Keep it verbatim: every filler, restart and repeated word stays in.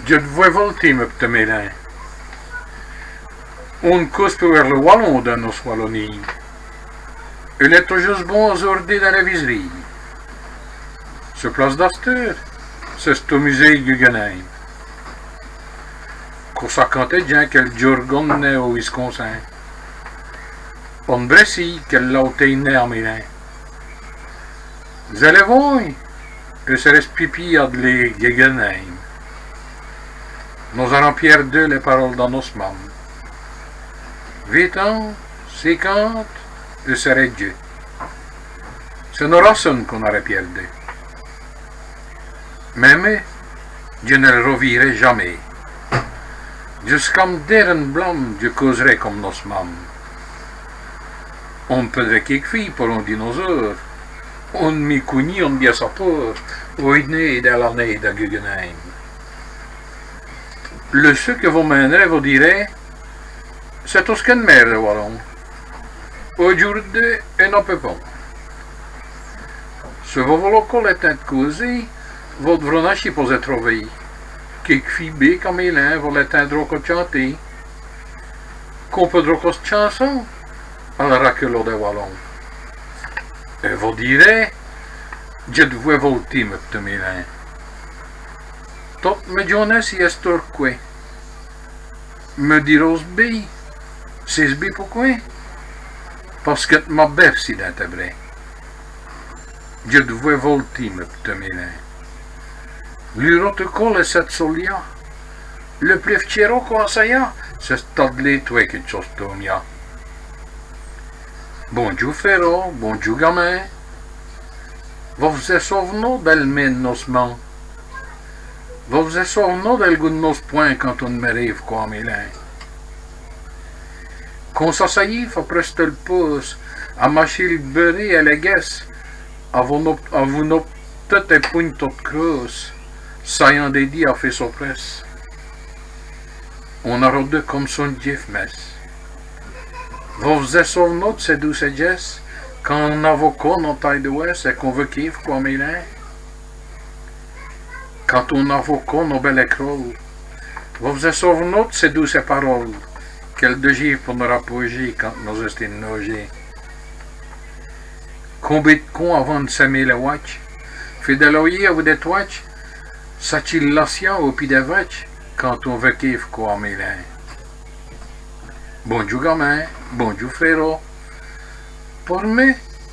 Dji vwè voltî, mè p'tit mèlin. On n' cause pus vêrs l' walon dins nosse Walonîye. Il èst tot djusse bon azôrdi dins lès vis'rîyes. Su place d'Astur, c'è-st-on muséye Guggenheim. Qu'on sét quand èst djin' qu'èl djurgonne au Wisconsin. On n' brècîye qu'èl lautêye nêt à Mèlin. Zèls èvôyes, eu sèrè-st-pî pî à dlé Guggenheim. Nos-arans pièrdu lès paroles da nosse mame. Vint-ans, cénquante, eu sèrè djus. C'èst nos racènes qu'on-arè pièrdu. Mins, mins, dji n' lès r'vîrè jamés. Djusqu'à m' dêrin.ne blame, dji causerè come nosse mame. On n' pèrdrè quékefîye por on dinozaure. On n' mî cognîye, on n' bièsse à pôrt, au nêt dè l'anêye da Guggenheim. Lu seû qui vos mènerè vos dîrè: c'èst tot ç' qui dèmêre dè walon. Audjoûrdu, ènn' a pus pont. Si vos v'loz co l' tins d' causer, vos d'vrez-ve achî po-z-è trover. Quékefîye bén qu'à Mèlin, vos l' tindroz co tchanter. Qu'on pèrdrè co s' tchanson à l' raculot dè walon. Èt vos dîrè: dji vwè voltî, mè p'tit mèlin. Tote m' djon.nèsse i èst torquwè. Mè dîroz-ve bén, sèyez-ve bén pouqwè? Pace qui t' m'as bèrcî dins tès brès. Dji vwè voltî, mè p'tit mèlin. Lu rote col èt sèt' solia. Lu pus ftièro qu'on-a-st-a, c'è-st-a dlé twè qui dj' so st-on mia. Bondjoû frèro, bondjoû gamin. Vos v's-è sov'noz dèl min.ne d' nosse mame? Vos v's-è sov'noz dèl goût d' nosse pwin quand on-z-è mèrîve co à Mèlin? Qu'on s'assayîve après tèl pôse, à machî l' bèrî èt lès guèsses, avou nos, avou nos p'titès pwin.nes totes creûses, sayant dès dîs à fé soprèsse. On-a rodé come s-on djèf mèsse. Vos v's-è sov'noz d' sès doûcès djèsses, quand on n'avot co nos taye d' wèsse èt qu'on vèkîve co à Mèlin? Quand on n'avot co nos bèlès crôles, vos v's-è sov'noz d' sès doûcès paroles, qu'èle djîve po nos rapôjî quand nos-èstîmes nôjîs. Combén d' cons avans d' sèmer lès watchs, fé dès loyîs avou dès twatchs, satchî l' lacia au pîd dès vatchs, quand on vèkîve co à Mèlin. Bondjoû gamin, bondjoû frèro. Por mi,